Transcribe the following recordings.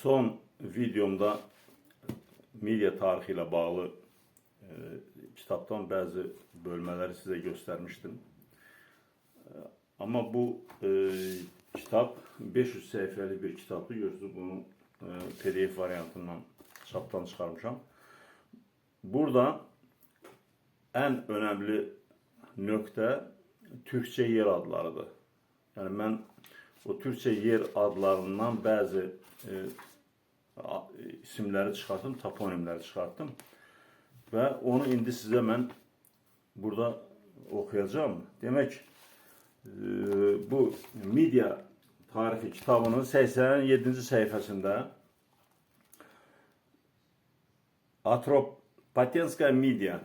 Son videomda media tarixi ilə bağlı kitabdan bəzi bölmələri sizə göstərmişdim. Amma bu kitab 500 səhifəlik bir kitabdır. Görürsünüz, bunu PDF variantından çapdan çıxarmışam. Burada ən önəmli nöqtə türkcə yer adlarıdır. Yəni mən o türkcə yer adlarından bəzi isimləri çıxartdım, toponimləri çıxartdım və onu indi sizə mən burada oxuyacağam. Demək, bu media tarixi kitabının 87-ci səhifəsində Atropatenskaya media,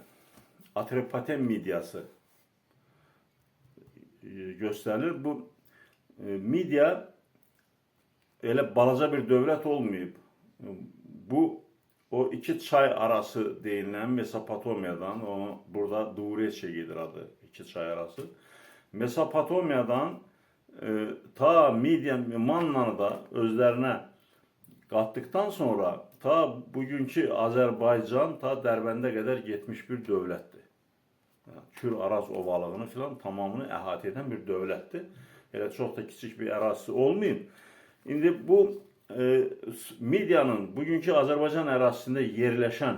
Atropaten mediası göstərilir. Bu media elə balaca bir dövlət olmayıb. Bu o iki çay arası deyilən Mesopotamiyadan, o burada Dureçe gedir adı, iki çay arası. Mesopotamiyadan ta Midian, Mannanı da özlərinə qatdıqdan sonra ta bugünkü Azərbaycan, ta Dərbəndə qədər getmiş bir dövlətdir. Yəni, Kür Araz ovalığını filan tamamını əhatə edən bir dövlətdir. Elə çox da kiçik bir ərazisi olmayıb. İndi bu Midianın bugünkü Azərbaycan ərazisində yerləşən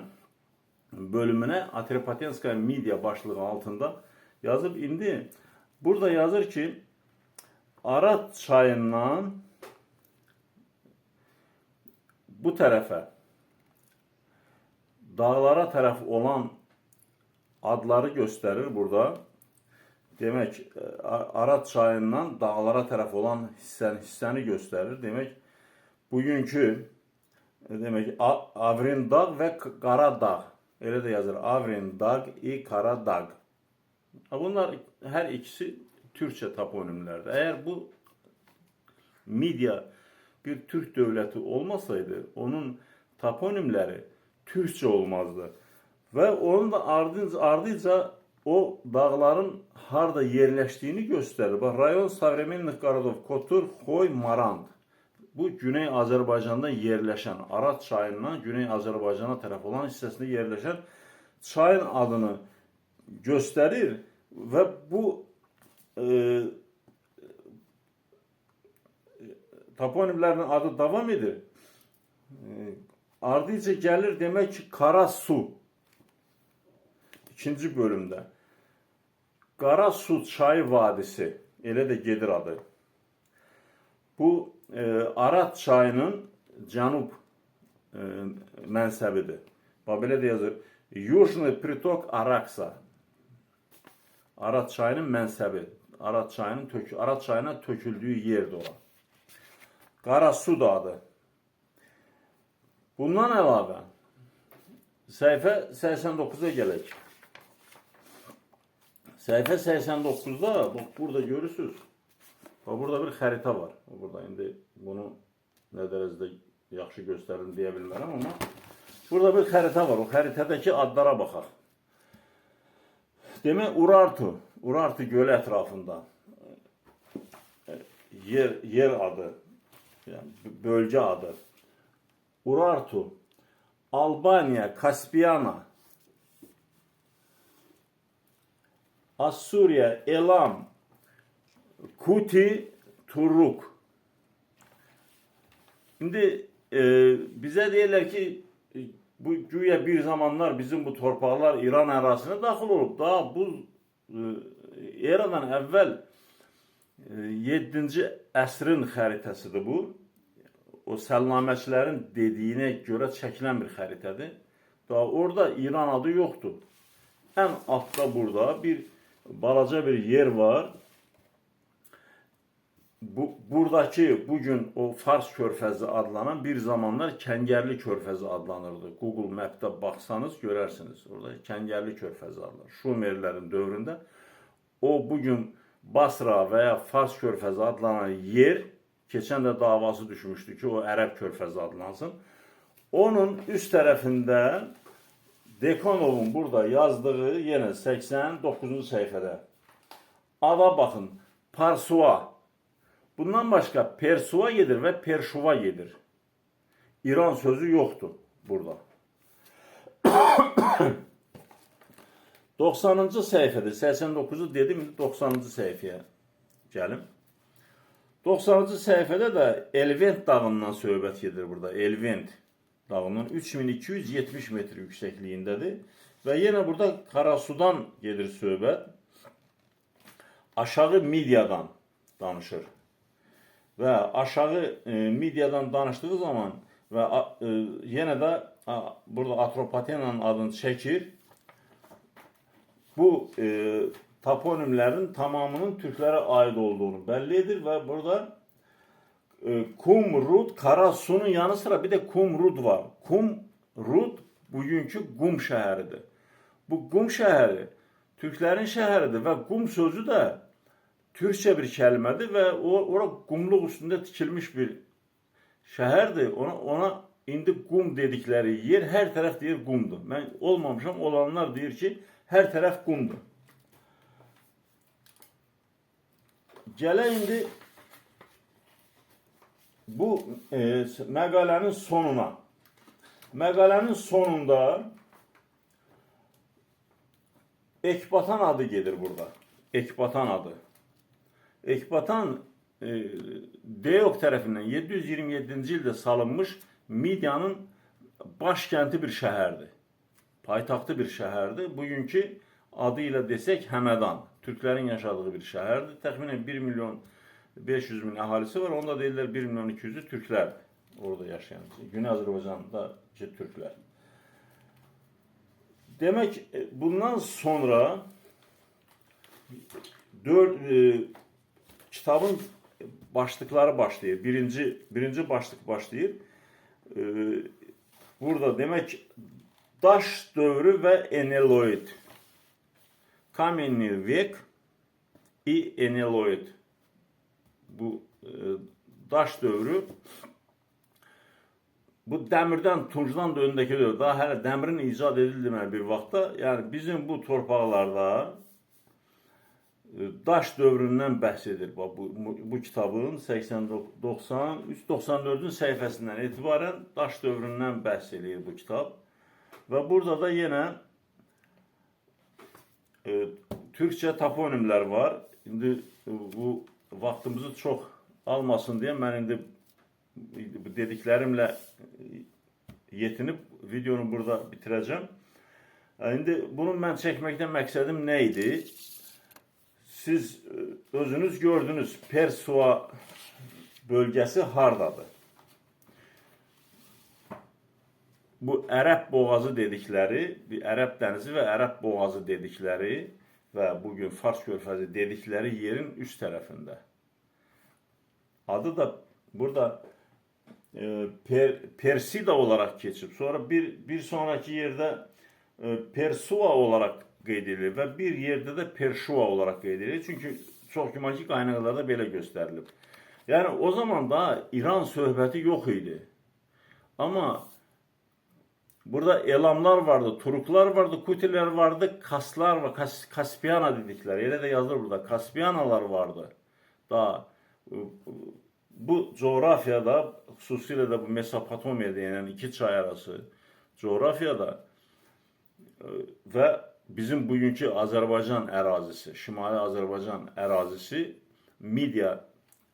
bölümünə Atropatenskaya Media başlığı altında yazıb. İndi burada yazır ki, Araz çayından bu tərəfə dağlara tərəf olan adları göstərir burada. Demək, Araz çayından dağlara tərəf olan hissəni göstərir. Demək, bugünkü demək Avrindağ və Qaradağ. Elə də yazır. Avrindağ i Qaradağ. Bunlar hər ikisi türkcə toponimlərdir. Əgər bu Media bir türk dövləti olmasaydı, onun toponimləri türkcə olmazdı. Və onun da ardınca o dağların harda yerləşdiyini göstərir. Bax, rayon Savremennik Qorodov, Kotur, Xoy, Marand. Bu Güney Azərbaycanda yerləşən, Araz çayından Güney Azərbaycana tərəf olan hissəsində yerləşən çayın adını göstərir və bu toponimlərin adı davam edir. Ardıca gəlir demək ki, Qara Su. İkinci bölümdə. Qara Su çayı vadisi, elə də gedir adı. Bu Araz çayının cənub mənsəbidir. Bax, belə də yazır. Yujny pritok Araksa. Araz çayının mənsəbi. Araz çayına töküldüyü yerdir ora. Qara Su da adı. Bundan əlavə səhifə 89-a gələk. Səhifə 89-da bax burada görürsüz. Bax burada bir xəritə var. Burada indi bunu nə dərəcədə yaxşı göstərim deyə bilmərəm, amma burada bir xəritə var. O xəritədəki adlara baxaq. Demək Urartu, Urartu gölü ətrafında yer adı, yəni bölgə adı. Urartu, Albaniya, Kaspiyana, Assuriya, Elam, Kuti, Turuk. İndi bizə deyirlər ki, bu güya bir zamanlar bizim bu torpaqlar İran ərazisinə daxil olub. Daha bu eradan əvvəl 7-ci əsrin xəritəsidir bu. O səlnaməçilərin dediyinə görə çəkilən bir xəritədir. Daha orada İran adı yoxdur. Ən altda burada bir balaca bir yer var. Buradakı bugün o Fars körfəzi adlanan bir zamanlar Kəngərli körfəzi adlanırdı. Google Map'də baxsanız görərsiniz. Orada Kəngərli körfəzi adlanır. Şumerlərin dövründə o bugün Basra və ya Fars körfəzi adlanan yer, keçən də davası düşmüşdü ki, o Ərəb körfəzi adlansın. Onun üst tərəfində Dekonovun burada yazdığı yenə 89-cu səhifədə. Ada baxın. Parsua. Bundan başqa Persua gedir və Perşuva gedir. İran sözü yoxdur burada. 90-cı səhifədə 89-u dedim, indi 90-cı səhifəyə gəlim. 90-cı səhifədə də Elvent dağından söhbət gedir burada. Elvent dağının 3270 metr yüksəkliyindədir. Və yenə burada Karasudan gedir söhbət. Aşağı Midiyadan danışır. Və aşağı Midiyadan danışdığı zaman və yenə də burada Atropatenanın adını çəkir. Bu toponimlərin tamamının türklərə aid olduğunu bəlli edir və burada Kumrud, Karasu'nun yanı sıra bir də Kumrud var. Kumrud bugünkü Qum şəhəridir. Bu Qum şəhəri türklərin şəhəridir və Qum sözü də türkçə bir kəlmədir və ora qumluq üstündə tikilmiş bir şəhərdir. Ona indi qum dedikləri yer hər tərəf deyir qumdur. Mən olmamışam, olanlar deyir ki, hər tərəf qumdur. Gələk indi bu məqalənin sonuna. Məqalənin sonunda Ekbatan adı gedir burada. Ekbatan adı. Ekbatan Deok tərəfindən 727-ci ildə salınmış Midiyanın başkəndi bir şəhərdir. Paytaxtı bir şəhərdir. Bugünkü adı ilə desək Həmədan. Türklərin yaşadığı bir şəhərdir. Təxminən 1 milyon 500 min əhalisi var. Onda deyirlər 1 milyon 200-ü türklərdir. Orada yaşayan. Güney Azərbaycandakı türklər. Demək, bundan sonra kitabın başlıqları başlayır. Birinci başlıq başlayır. Burada demək daş dövrü və eneloid. Kamenny vek i eneloid. Bu daş dövrü bu dəmirdən, tuncdan da öndəki dövr. Daha hələ dəmirin icad edilməyi bir vaxtda, yəni bizim bu torpaqlarda daş dövründən bəhs edir. Bax, bu kitabın 93 94-cü səhifəsindən etibarən daş dövründən bəhs eləyir bu kitab. Və burada da yenə türkçə toponimlər var. İndi bu vaxtımızı çox almasın deyə mən indi dediklərimlə yetinib videonu burada bitirəcəm. İndi bunu mən çəkməkdən məqsədim nə idi? Siz özünüz gördünüz, Persua bölgəsi hardadır? Bu Ərəb boğazı dedikləri, bir Ərəb dənizi və Ərəb boğazı dedikləri və bugün Fars körfəzi dedikləri yerin üst tərəfində. Adı da burada Persida olaraq keçib. Sonra bir sonraki yerdə Persua olaraq qeyd edilir və bir yerdə də Perşua olaraq qeyd edilir. Çünki çox güman ki, qaynaqlarda belə göstərilib. Yəni o zaman da İran söhbəti yox idi. Amma burada Elamlar vardı, Turuklar vardı, Kutilər vardı, Kaslar var, Kaspiyana dedikləri. Elə də yazılır burada. Kaspiyanalar vardı. Daha bu coğrafiyada, xüsusilə də bu Mesopotomiya deyilən iki çay arası coğrafiyada və bizim bugünkü Azərbaycan ərazisi, Şimali Azərbaycan ərazisi Midiya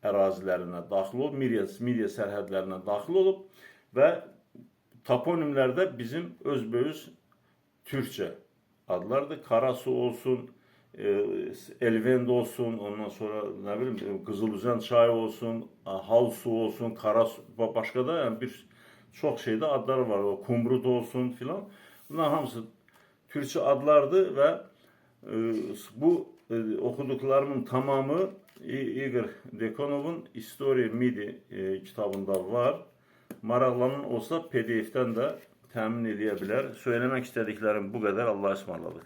ərazilərinə daxil olub, Midiya sərhədlərinə daxil olub və toponimlərdə bizim özbəöz türkçə adlardır. Karasu olsun, Elvend olsun, ondan sonra nə bilim Qızılüzən çayı olsun, Halsu olsun, Karasu, başqa da yəni bir çox şeydə adlar var. O Kumrud olsun filan. Bunlar hamısı türkçə adlardır və bu oxuduqlarımın tamamı Igor Dekonovun Historia Midi kitabında var. Maraqlanan olsa PDF-dən də təmin eləyə bilər. Söyləmək istədiklərim bu qədər. Allah'a ısmarladık.